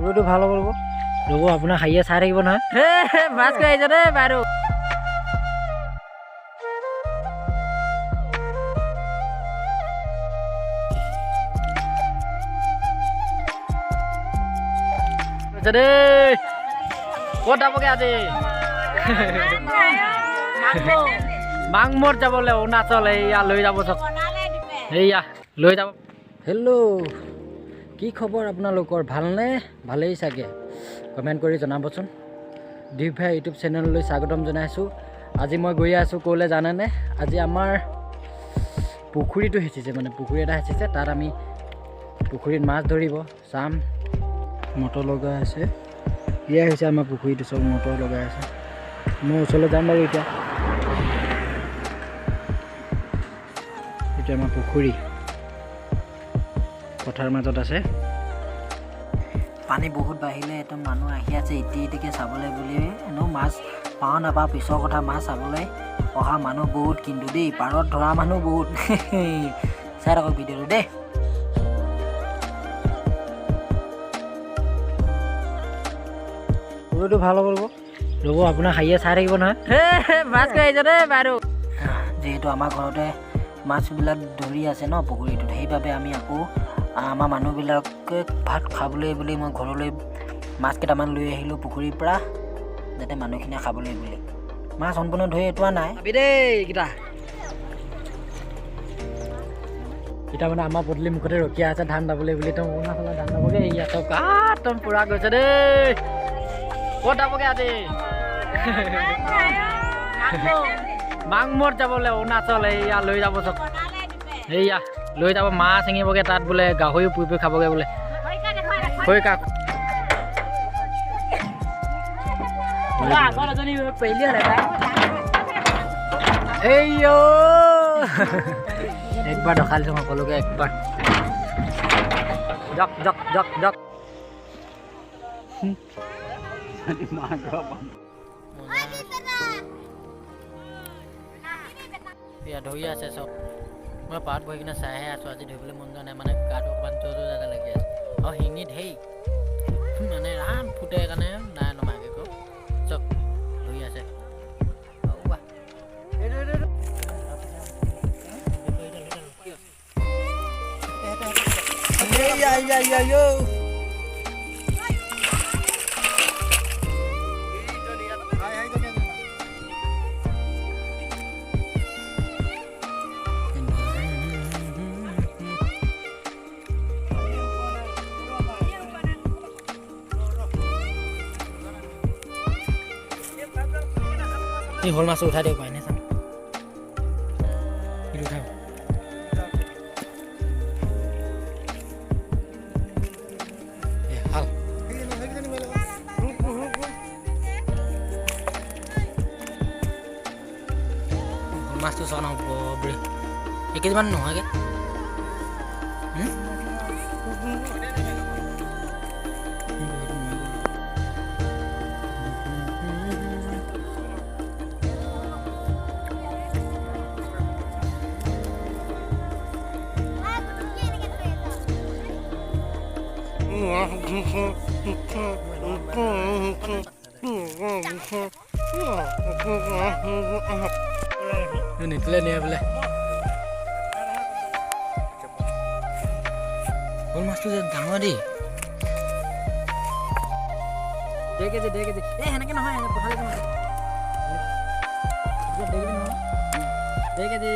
ৰ'দটো ভাল হ'ব ৰ'ব ৰ'ব, আপোনাৰ হাঁহিয়ে চাই থাকিব নহয়। মাছ খাই আহিছে দেই বাইদেউ। দেই ক'ত যাবগে আজি? মাংমত যাবলৈ অৰুণাচল। এইয়া লৈ যাব চব, এইয়া লৈ যাব। হেল্ল', কি খবৰ আপোনালোকৰ? ভালনে? ভালেই চাগে, কমেণ্ট কৰি জনাবচোন। দীপ ভাই ইউটিউব চেনেললৈ স্বাগতম জনাইছোঁ। আজি মই গৈ আছোঁ ক'লৈ জানেনে? আজি আমাৰ পুখুৰীটো সিঁচিছে, মানে পুখুৰী এটা সিঁচিছে, তাত আমি পুখুৰীত মাছ ধৰিব চাম। মটৰ লগাই আছে, এয়াই হৈছে আমাৰ পুখুৰীটো, চব মটৰ লগাই আছে। মই ওচৰলৈ যাম বাৰু এতিয়া। এইটো আমাৰ পুখুৰী, পথাৰ মাজত আছে। পানী বহুত বাঢ়িলে একদম মানুহ আহি আছে ইটি ইটিকৈ চাবলৈ বুলি। এনেও মাছ পাওঁ নাপাওঁ পিছৰ কথা, মাছ চাবলৈ অহা মানুহ বহুত কিন্তু দেই, পাৰত ধৰা মানুহ বহুত। চাই থাকক ভিডিঅ'টো দেই। ৰ'দটো ভাল হ'ব ৰ'ব ৰ'ব, আপোনাৰ হাঁহিয়ে চাই থাকিব নহয়। মাছ খাই আহিছে দেই বাইদেউ। যিহেতু আমাৰ ঘৰতে মাছবিলাক ধৰি আছে ন পুখুৰীটোত, সেইবাবে আমি আকৌ আমাৰ মানুহবিলাকে ভাত খাবলৈ বুলি মই ঘৰলৈ মাছ কেইটামান লৈ আহিলোঁ পুখুৰীৰ পৰা, যাতে মানুহখিনিয়ে খাবলৈ বুলি। মাছ সম্পূৰ্ণ ধৰি এটোৱা নাই দেই এইকেইটা। এতিয়া মানে আমাৰ পদূলি মুখতে ৰখীয়া আছে ধান দাবলৈ বুলি। একদম অৰুণাচলত ধান দাবগৈ। এইয়া চব একদম পূৰা গৈছে দেই। ক'ত যাবগৈ আজি? মাংমত যাবলৈ অৰুণাচল। এইয়া লৈ যাব চব, এইয়া লৈ যাব। মাছ ছিঙিবগৈ তাত বোলে, গাহৰিও পুৰি পুৰি খাবগৈ বোলে। খৰিকা একবাৰ দেখাই দিছোঁ সকলোকে একবাৰ। যাক যাক যাক যাক। এয়া ধৰি আছে চব। মই পাৰত বহি কিনে চাইহে আছোঁ, আজি ধৰিবলৈ মন যোৱা নাই, মানে গাটো অকণমান জ্বৰ জ্বৰ এটা লাগি আছে। আৰু শিঙি ঢেৰ, মানে ৰাম ফুটে কাৰণে নাই নমাগে। আকৌ চব ধৰি আছে। এই শ'ল মাছটো উঠাই দিব পাৰিনে চাম। এইটো উঠাব। ভাল শ'ল মাছটো চোৱা নহ'ব বাপৰে, এক কেজিমান নহয়গৈ। নিদিলে নিয়ে বোলে। শ'ল মাছটো যে ডাঙৰ দেই, ডেৰ কেজি, ডেৰ কেজি। এই সেনেকৈ নহয়, পথাৰলৈ নহয়, ডেৰ কেজি নহয়, ডেৰ কেজি।